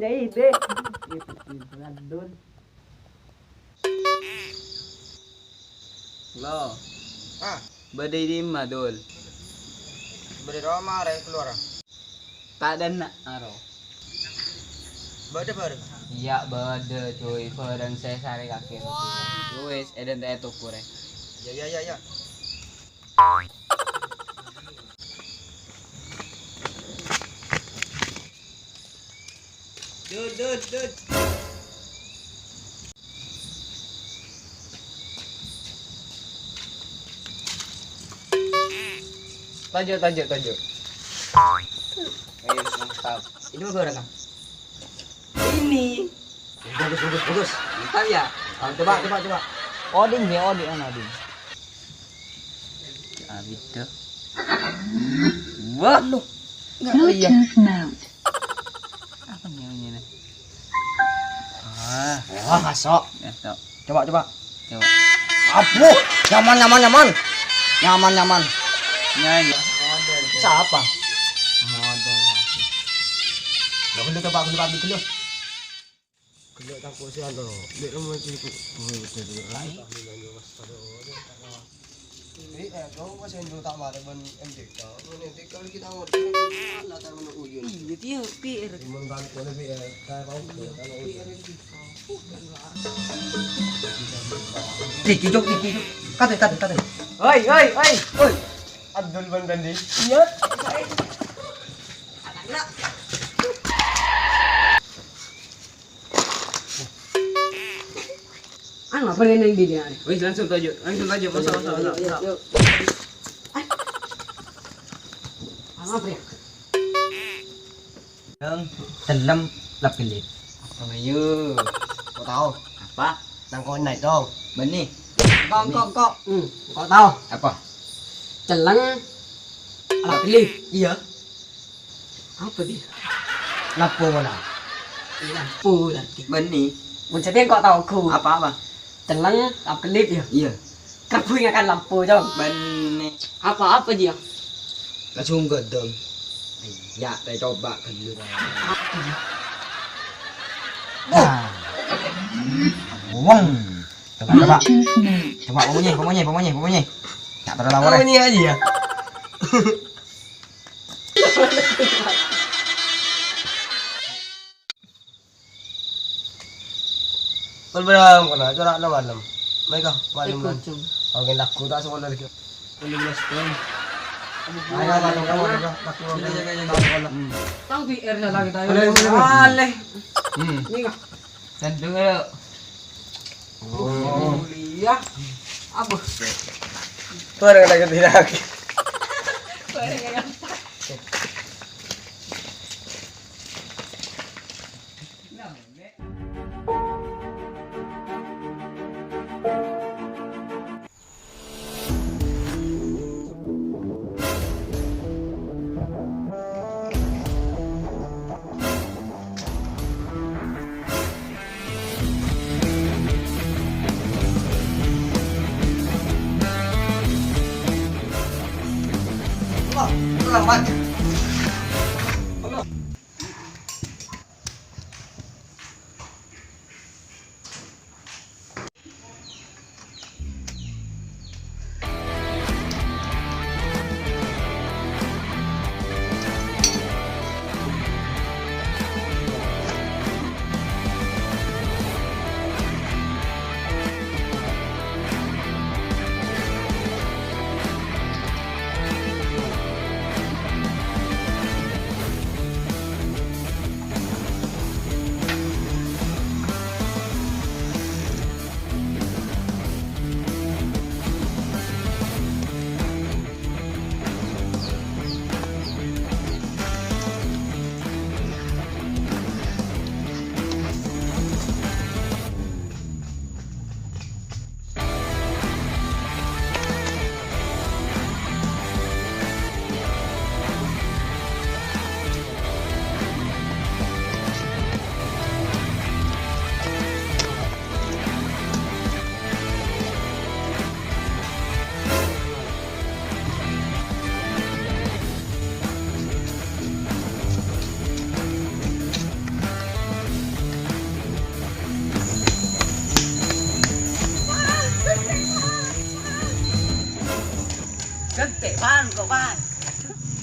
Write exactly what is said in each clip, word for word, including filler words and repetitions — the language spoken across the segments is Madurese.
Dai, dai. Itu pintu Dul. Lo. Ah. Bâdâ è dimma, Dul? Bâdâ è roma, rè, kalowar. Ta' dânna', aro. Bâdâ bhâreng? Iyâ, bâdâ, coy. Bhâreng sè sarè kakè. Wis, èdhântè' è toko, rè. Iyâ, iyâ, iyâ, iyâ. Dul, Dul, Dul. Tojhu', tojhu', tojhu'. Ayo, mantap. Ini mah gua rekam. Ini. Bagus, bagus, bagus. Mantap ya? Ah, coba, coba, coba. Odin ya, Odin, ana Odin. Abit tuh. Wah, lu. Enggak lihat. Bluetooth mode. Apa nih bunyinya? Ah, wah, masuk. Ya, sok. Coba, coba. Coba. Aduh, nyaman, nyaman, nyaman. Nyaman, nyaman. Ya, ya. Siapa? Model. Lo, lo coba, lo coba, lo. Gellâ' tangko' sè ano, dek rumah sini. Oh, jadi. Ini, eh, kamu pas yang dulu tak marah ban M D K. Ban M D K lagi tak ngerti. Alah, tak mana uyun. Iya, dia P R. Cuman balik oleh P R. Saya mau ke sana. P R itu. Tiki, Cok, tiki, Cok. Kate, kate, kate. Oi, oi, oi, oi. Abdul ban Bandi. Iya. Anak. Ano, apa yang di dia? Wis, langsung tojhu', langsung tojhu', masuk, masuk, masuk, masuk. Ano, apa ya? Yang dalam lap kelip. Apa, Bayu? Kok tahu? Apa? Nang kona itu. Bânnè. Kok, kok, kok. Hmm, kok tahu? Apa? Celleng lap kelip. Iya. Apa dia? Lampu mana? Lampu tadi. Bânnè. Mun sampeyan kok tau ghu? Apa, apa? Celleng, lap kelip ya? Iya. Kerbu ngakan lampu, Cong. Bânnè. Apa, apa dia? Langsung gedong. Iya, saya coba dulu. Apa dia? Nah. Wong. Coba, coba. Bluetooth mode. Coba, pokoknya, pokoknya, pokoknya, pokoknya. Tak terlalu. Apa ini aja ya? Pon berang kena, corak na malem. Mereka malem kan. Oke, lagu tak sekolah lagi. Lima belas tahun. Ayo, lagu, lagu, lagu, lagu, lagu, lagu. Tang P R na lagi tayo. Boleh, boleh, boleh. Aleh. Hmm. Ini kah? Dan dulu. Oh, iya. Apa? Barang lagi tidak. Barang lagi.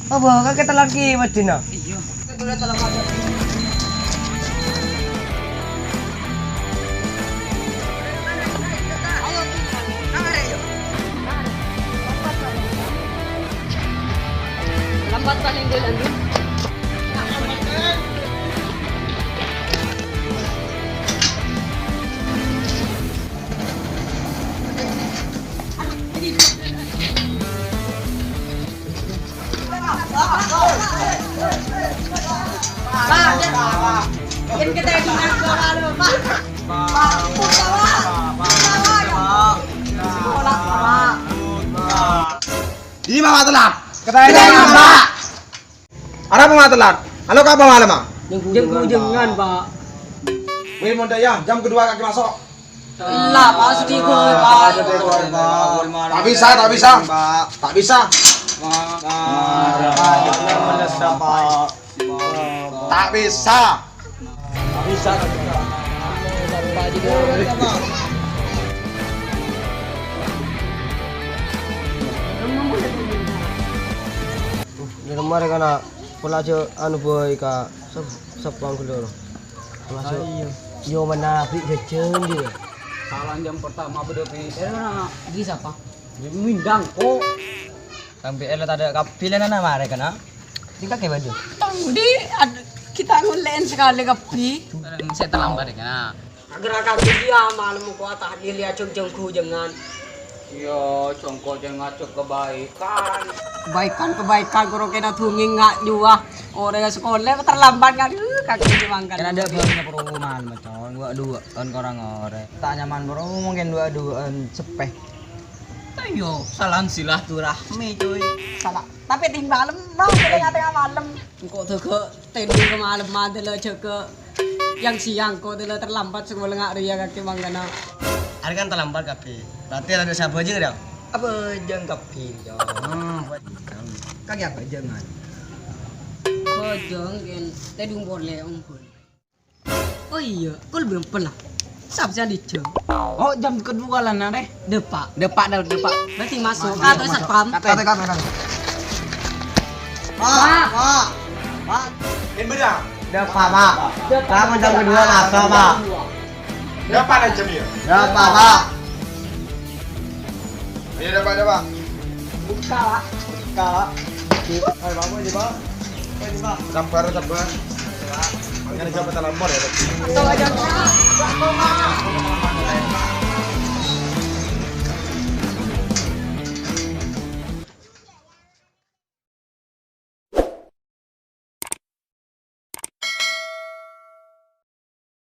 Apa, kakè telat kè, Madina? Lambat paling dulu, Andin. Ini mama telat. Kita ini, Pak. Arapa ma' telat? Alo, ka apa malem, ah? Jeng-, jeng-, jengan, Pak. Wih, mon dâ' iyâ, jam kedua kakè maso'. Ella, Pak, sedih, Pak. Tak bisa, tak bisa. Tak bisa. Tak bisa. Tak bisa, tak bisa. Dâ' remma rè kana', pola jâ' anu bhâi ka sep-, sepang ghellâ'. Pola jâ', yo manabi jhâjhân jâ'. Salah jam pertama bâdâ P R na. Di sapa? Di Mindang, kok. Sampai elat ada kapilan ana mare kana. Di kakè bâdâ. Tong di, ad-, kita ngulèn sekali kabbhi. Sè terlambat ya kana. Agar akan dia malam ku atah dia jeng-jeng ku jengan. Iya, songko jeng ngajak kebaikan. Kebaikan, kebaikan, koro kena dunging nga' jua. Orèng sekolah terlambat nga', uh, kaki mangkat. Kan ada banyak perumahan, macam dua-duaan korang orèng. Tak nyaman bro, mungkin dua-duaan sepe. Ayo, salam silaturahmi, cuy. Salah. Tapi ting malem, no, kita nggak tengah malem. Engko' tega tendung ka malem, madela jaga yang siang, ko' dela terlambat sekolah nga' rèya kakè mangkana. Arè kan terlambat kabbhi. Berarti ada sabajeng, Dang? Abajeng kabbhi, Cong. Hmm, abajeng. Kakè abajeng, man. Abajeng, ken tendung polè, ompun. Oh iya, kok lebih empel lah. Sapa sih dijeng? Oh, jam kedua lah, nah, deh. Depak. Depak, dah, depak. Berarti masuk. Masuk, kata masuk. Satpam. Kata, kata, kata. Pak, Pak. Pak. Pak. Ini benar. Depak, Pak. Depak. Kamu jam kedua masuk, Pak. Depak aja dia. Depak, Pak. Ayo, depak, depak. Buka, Pak. Buka, Pak. Ayo, Pak, apa ini, Pak? Apa ini, Pak? Sabar, sabar. Pak. Makanya siapa telepon ya, Pak? Atau aja, Pak.